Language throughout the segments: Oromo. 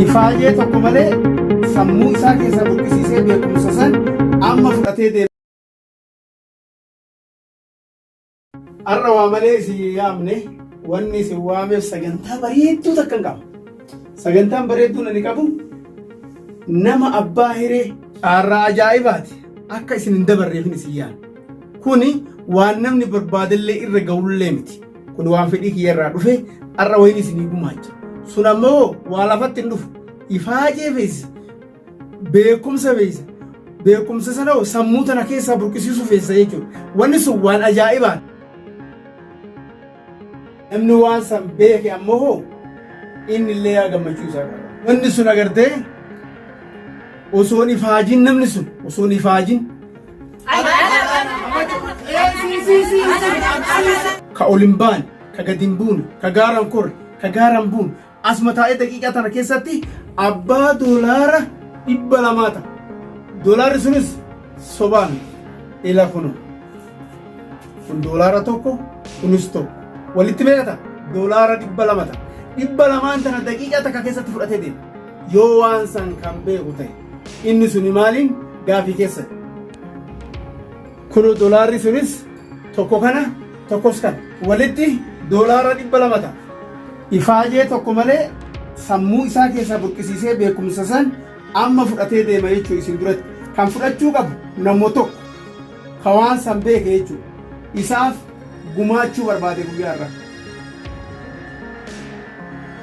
Ifaajee tokko malee sammuu isaa keessaa burqisiisee beekumsa san amma fudhatee deema. Har'a waa malee isin hin yaamne wanni isin waameef sagantaa bareedduu takka hin qaba. Sagantaan bareedduun ani qabu nama abbaa hiree carraa ajaa'ibaati akka isin hin dabarreefin isin yaame. Kuni waan namni barbaadellee irra ga'ullee miti. Kun waan fedhii kiyya irraa dhufe har'a wayiin isinii gumaacha. Sun ammoo waa lafatti hin dhufu. Ifaajee feesisa. Beekumsa feesisa. Beekumsa sana hoo sammuu tana keessaa burqisiisuu feesisa jechuudha. Wanni sun waan ajaa'ibaati. Namni waan san beeke ammoo hoo inni illee yaa gammachuu isaa qaba. Wanni sun agartee osoon ifaajin namni sun osoon ifaajin ka ol hin baane ka gad hin buune ka gaara hin korre ka gaara hin buune asuma taa'ee daqiiqaa tana keessatti abbaa doolaara 200 ta'a. Doolaarri sunis sobaa miti. Ila kuno. Kun doolaara tokko kunis tokko. Walitti meeqa ta'a? Doolaara 200 ta'a. 200n tana daqiiqaa takka keessatti fudhatee deema. Yoo waan san kan beeku ta'e. Inni suni maaliin gaafii keessa. Kunoo dolaarri sunis tokko kana tokkos kana. Walitti doolaara 200 ta'a. Ifaajee tokko malee sammuu isaa keessaa burqisiisee beekumsa san amma fudhatee deema jechuu isin duratti. Kan fudhachuu qabu namuma tokko ka waan san beeke jechuu. Isaaf gumaachuu barbaade guyyaa irraa.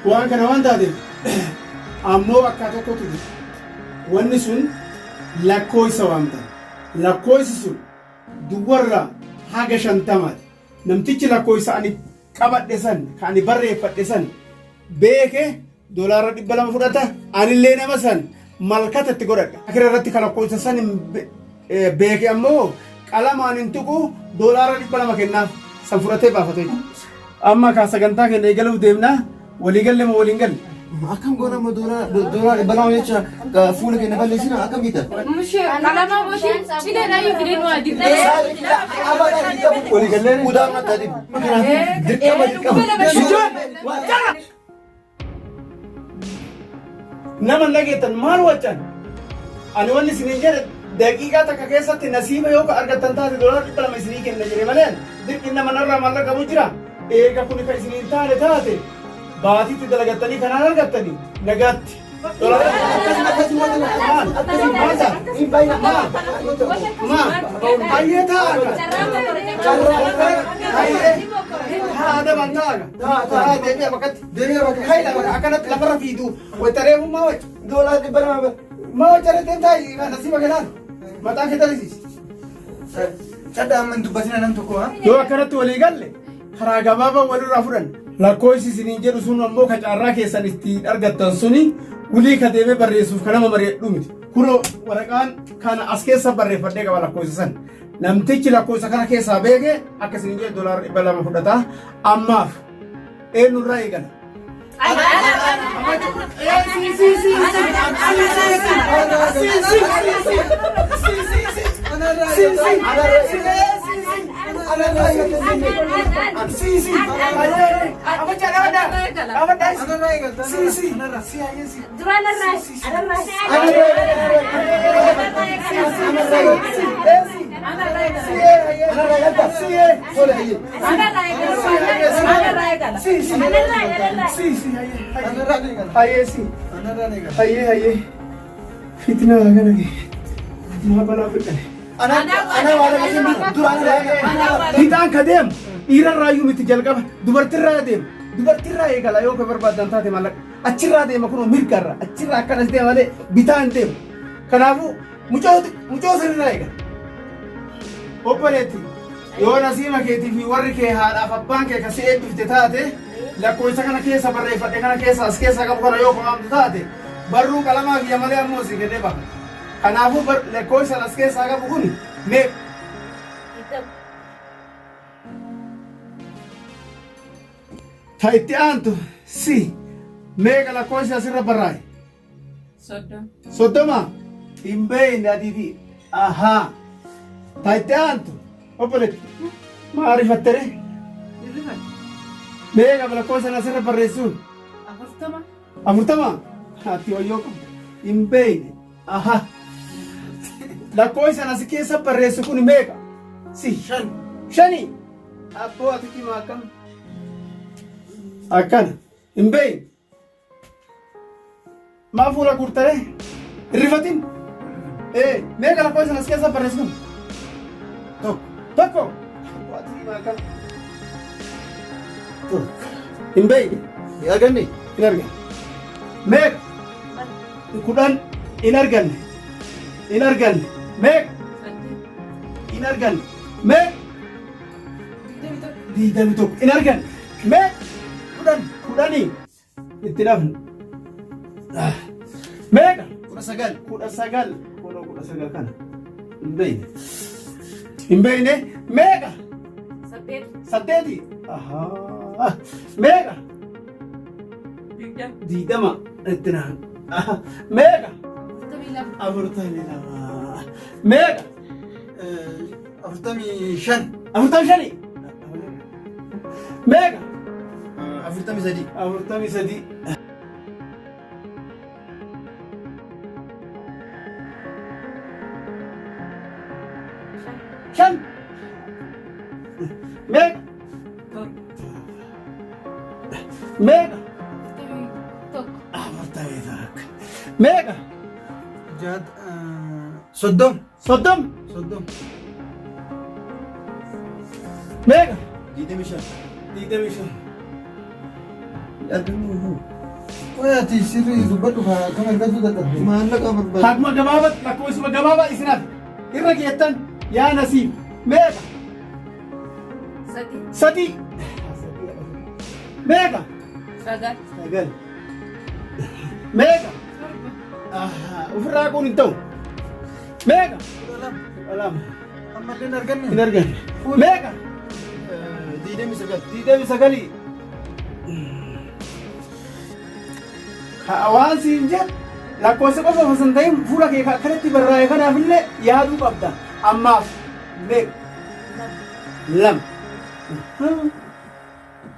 Waan kana waan taateef ammoo bakka tokkotu jira. Wanni sun lakkooysa waamtan. Lakkooysi sun duwwarraa haga shantamaati. Namtichi lakkooysa ani qabadhe san, ka ani barreeffadhe san beeke doolaara 200 fudhata. Anillee nama san malkata itti godhadha. Akira irratti ka lakkoofsa san hin beeke ammoo qalamaan hin tuqu doolaara 200 kennaaf san fudhatee baafate jechuudha. Amma kaa sagantaa keenya eegaluuf deemna. Walii galle moo waliin galle? Akkam goona amma doolaara 200 jecha fuula keenya balleessina akkam jetta? Mushee qalamaa mootii cileedhaa yoo fidee nu adii. Walii gallee udaan akka adiin. Dirqama dirqama. Nama hin dhageettan maal waccan? Ani wanni isiniin jedhe daqiiqaa takka keessatti nasiiba yoo ka argattan taate doolaara 200 isinii kenna jedhe malee dirqin nama narraa maallaqa qabu jira. Eega kuni ka isiniin taane taate baatiitti dalagattanii kanaan argattanii nagaatti. Maal? Maal taate? Maal? Maal? Hayyee taa'a. Hayyee. Haa adaban taa'a. Taa'a deebi'a bakkatti. Deebi'a bakka kaayila bakka akkanatti lafarra fiidu. Wayita reefu maa waca? Doolaara 200 bara. Maa waca reeteen taa'i nasiiba kenaan. Mataa kee tarisiisi. Cadha amma hin dubbatina nam tokko haa. Yoo akkanatti walii galle karaa gabaabaa walirraa fudhan. Lakkoofsi isiniin jedhu sun ammoo ka caarraa keessan ittiin argattan suni wulii ka deemee barreessuuf ka nama mari'adhu miti. Kunoo waraqaan kana as keessa barreeffadhee qaba lakkoofsa san. Namtichi lakkoofsa kana keessaa beeke akka isiniin jedhu doolaara 200 fudhata. Ammaaf eenyurraa eegala? Hayyee hayyee fitnaa kana ga'e maa balaa fidhane. Hixaan ka deemu dhiirarraayyuu miti jalqaba dubartirraa deema dubartirraa eegala yoo ka barbaadan taate maallaqa achirraa deema kunoo mirgarraa achirraa akkanas deema malee bitaa hin deemu kanaafuu mucoo sirraa eegala. Obboleetti yoo nasiiba keetii fi warri kee haadhaaf abbaan kee ka si eebbifte taate lakkoofsa kana keessa barreeffadhe kana keessa as keessa qabu kana yoo kaa'amtu taate barruu qalamaa kiyya malee ammoo si kennee baha. Kanaafuu lakkoofsa as keessaa qabu kun meeqa? Ta itti aantu si meeqa lakkoofsi asirra barraa'e? 30. 30? Hin beekne adiifi. Ahaa. Taayitti aantu obboleetti maa rifattere? Meeqa lakkoofsa asirra barreessuun? 40. 40? Ati wayyoo qabda. Hin beekne. Aha. Lakkoofsa as keessa barreessu kun meeqa? Si. 5. Shani. Abboo ati cimaa akkam? Akkana. Hin beekne. Maa fuula guurtare? Hin rifatin. Ee, meeqa lakkoofsa as keessa barreessu kun? 1. 1. Abboo ati cimaa akkam? 1. Hin beekne. Hin arganne. Hin arganne. Meeqa? 10 hin arganne. Hin arganne. Meeqa? Hin arganne. Meeqa? 21 hin arganne. Meeqa? 10. 10 itti dhabne. Meeqa? 19. 19. Kunoo 19 kana. Hin beekne. Hin beekne. Meeqa? 8. 8. Ahaa. Meeqa? 20. 20 itti naan. Meeqa? 42. 42. Meeqa? 45. 45. Meeqa? 43. 43. 5. Meeqa? 7. Meeqa? 41. 41. Meeqa? 30. 30. 30. Meeqa? 25. 25. Arganne. Qoy ati sirrii dubbadhu kam argachuu dadhabde. Maallaqa barbaada. Akkuma gabaabaa lakkoofsuma gabaabaa isinaaf irra geettan yaa nasiib meeqa? 3. 3. Meeqa? 9. 9. Meeqa? 7. Ofirraa haquun hin ta'u. Meeqa? 12. 12. Ammallee hin arganne. Hin arganne. Meeqa? 29. 29. Waan siin jedhu lakkoofsa qofa osoo hin ta'in fuula kee akkanatti barraa'e kanaafillee yaaduu qabda. Ammaaf meeqa? 2.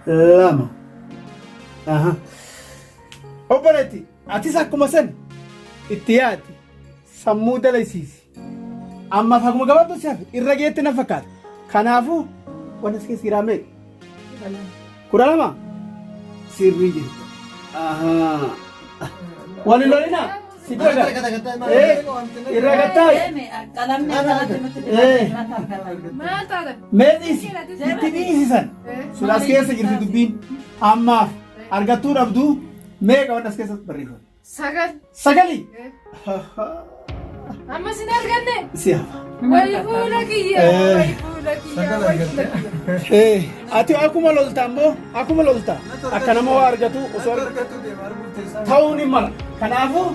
2. Aha. Obboleetti atis akkuma san itti yaadi sammuu dalaysiisi. Ammaaf akkuma gabaabduu si hafe irra geetti na fakkaata. Kanaafuu wanti as keessa jiraa meeqa? 12. Sirrii jirta. Ahaa. Wal hin lolinaa. Si bira gara. Irra gattaa. Maal taata? Mee dhiisi. Itti dhiisisan. Sun as keessa jirti dubbiin. Ammaaf argattuu dhabduu meeqa wanti as keessa barreeffame? 9. 9. Amma sin arganne. Si hafa. Wayi fuula kiyya. Wayi fuula kiyya. 9 Wayi fuula argatte. kiyya. Ati akkuma lolta ammoo akkuma lolta akka nama waa argatu osoo Argachuu deema arguuf teessaa. ta'uun hin mala. Kanaafuu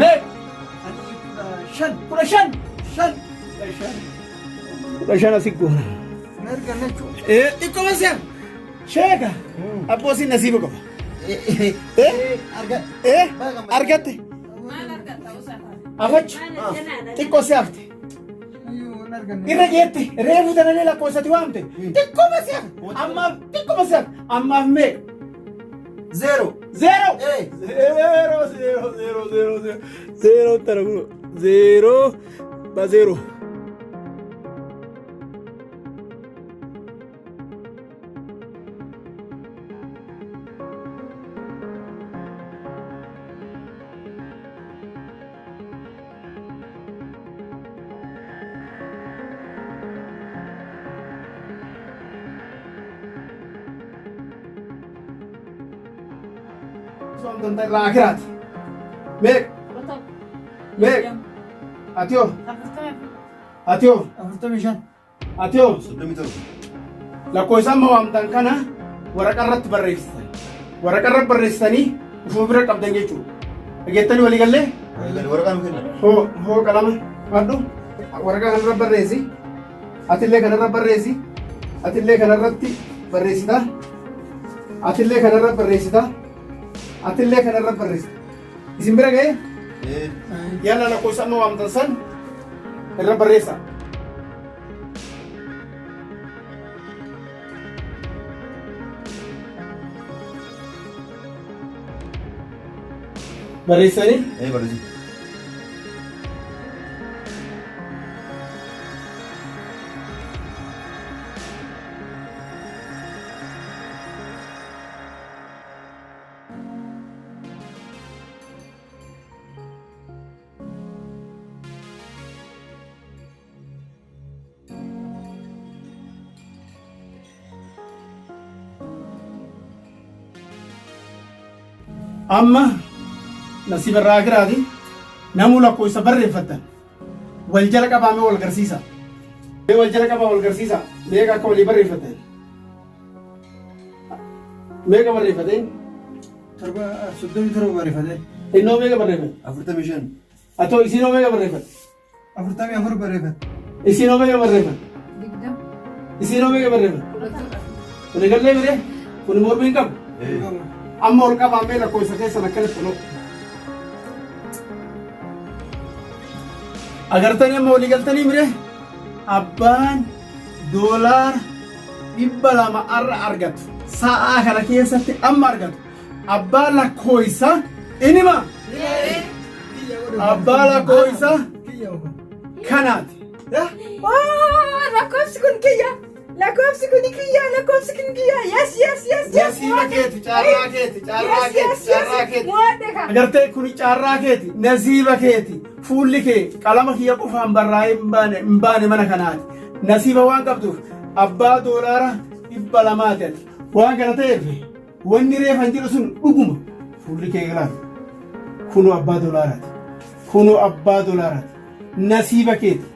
meeqa? Ani 15. 15. 5. 15. 15 asi goona. Hin arganne jechuudha. Xiqqoo si hafa. Sheeka abboo si nasiiba qaba. Argatte. Maal argatta usaa? Afachu xiqqoo si hafte. Iyyuu hin arganne. Irra geette reefu tanallee lakkoofsatti waamte. Xiqqoo si hafe. Ammaaf xiqqoo si hafe. Ammaaf meeqa? 0. 0. 0 0 0 0 0 0 tara kun 0 ba 0. Irraa akiraati. Meeqa? 11. Meeqa? Ati hoo? 44. Ati hoo? 45. Ati hoo? 37. Lakkoofsa amma waamtan kana waraqaa irratti barreessitan. Waraqaa irratti barreessitanii ufuma bira qabdan jechuudha. Dhageettanii walii gallee? Waraqaa nu kenna. Hoo hoo qalama fadhu. Waraqaa kanarra barreessi. Atillee kanarra barreessi. Atillee kanarratti barreessita. Atillee kanarra barreessita. Atillee kanarra barreessita. Isin bira ga'ee? Yalla lakkoofsa amma waamtan san irra barreessa. Barreessanii? Ee barreessi. Amma nasiiba irraa akiraati namuu lakkoofsa barreeffattan wal jala qabaamee wal garsiisa. Mee wal jala qabaa wal garsiisa. Meeqa akka walii barreeffattan? Meeqa barreeffateen? Torba 37 barreeffate. Innoo meeqa barreeffate? 45. Atoo isinoo meeqa barreeffatte? 44 barreeffate. Isinoo meeqa barreeffatte? 20. Isinoo meeqa barreeffatte? 17. Kun egallee miree? Kun mormii hin qabu. Amma ol qabaamee lakkoofsa keessan akkanatti oloo. Agartanii amma walii galtanii miree? Abbaan doolaara 200 arra argatu. Sa'aa kana keessatti amma argatu. Abbaa lakkoofsa inima. Abbaa lakkoofsa kanaati. Lakkoofsi kun kiyya. Lakkoofsi kun kiyya. Lakkoofsi kun kiyya. Yes, yes, yes, yes. Nasiiba keeti, carraa keeti, carraa keeti, carraa keeti. Mo'adhe ka. Agartee kun carraa keeti, nasiiba keeti, fuulli kee qalama kiyya qofaan barraa'ee hin baane hin baane mana kanaati. Nasiiba waan qabduuf abbaa doolaara 200ti ati. Waan kana ta'eef wanni reefan jedhu sun dhuguma fuulli kee ilaali. Kunoo abbaa doolaaraati. Kunoo abbaa doolaaraati. Nasiiba keeti.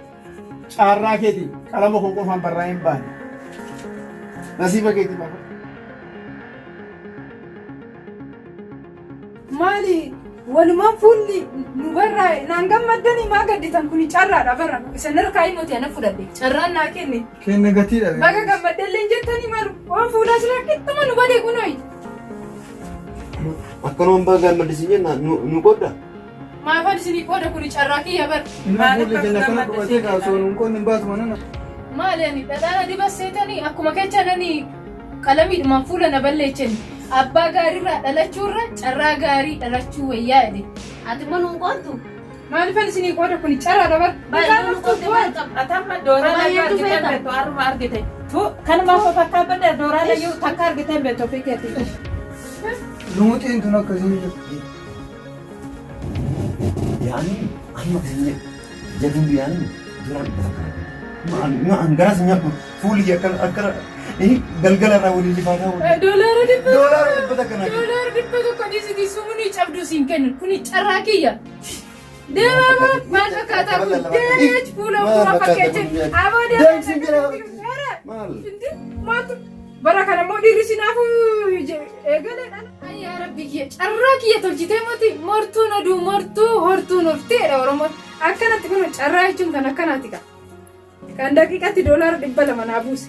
Caarraa keeti. Qalama koo qofaan barraa'ee hin baane. Nasiiba keeti baafadhu. Maali walumaan fuulli nu barraa'e naan gammaddanii maa gadditan kuni carraadha bara isin harkaa himoti ana fudhadhe carraan naa kenne. Kenna gatii dhabe. Baga gammaddellee hin jettanii malu waan fuulaa sila qixxuma nu bade kunoyi. Akkanumaan baga gammaddisiin jenna nu qodda. Maafan isinii qooda kuni carraa kiyya bar. Inni fuulli keenya akkana qubatee kaa osoo nuun qoonni hin baatu mana. Maali ani dhadhaana dibasseetanii akkuma kechananii qalamiidhumaan fuula na balleechani. Abbaa gaariirraa dhalachuurra carraa gaarii dhalachuu wayyaa jedhe. Ati immoo nuun qooddu? Maalifan isinii qooda kuni carraadha bar. Baay'ee nu qoodde maal qabda? Atamma dooraa layyuu Baay'eetu argitee feeta. beektu haruma argite. Tu kanuma of fakkaa badda dooraa layyuu takka argitee beektu ofii keetii. Lumuxiin tun akkasiin jiru. Yaani amma akkasiin jedhu jaduun yaani duraan 100 argate. Ma'aan garas nyaadhu fuulli kee akkana akkana galgala irraa waliin lifaataa waliin. Doolaara dhibba Doolaara 100 naa kennu. Doolaara 100 dhiisitii sumunii cabduu siin kennu kuni carraa kiyya. Deemaa moo maal fakkaataa kun deemeet fuula Maal Fuula fakkaata fakkeeche. kun? Aboo Deemsi jira. deemaa. Maal? Maatu bara kana immoo dhiirri sinaafuu eegaleedha. Yaa Rabbi kiyya carraa kiyya tolchitee moti mortuun oduu mortuu hortuun horteedha Oromoon. Akkanatti kun carraa jechuun kan akkanaati ka. Kan daqiiqatti doolaara 200 naa buuse.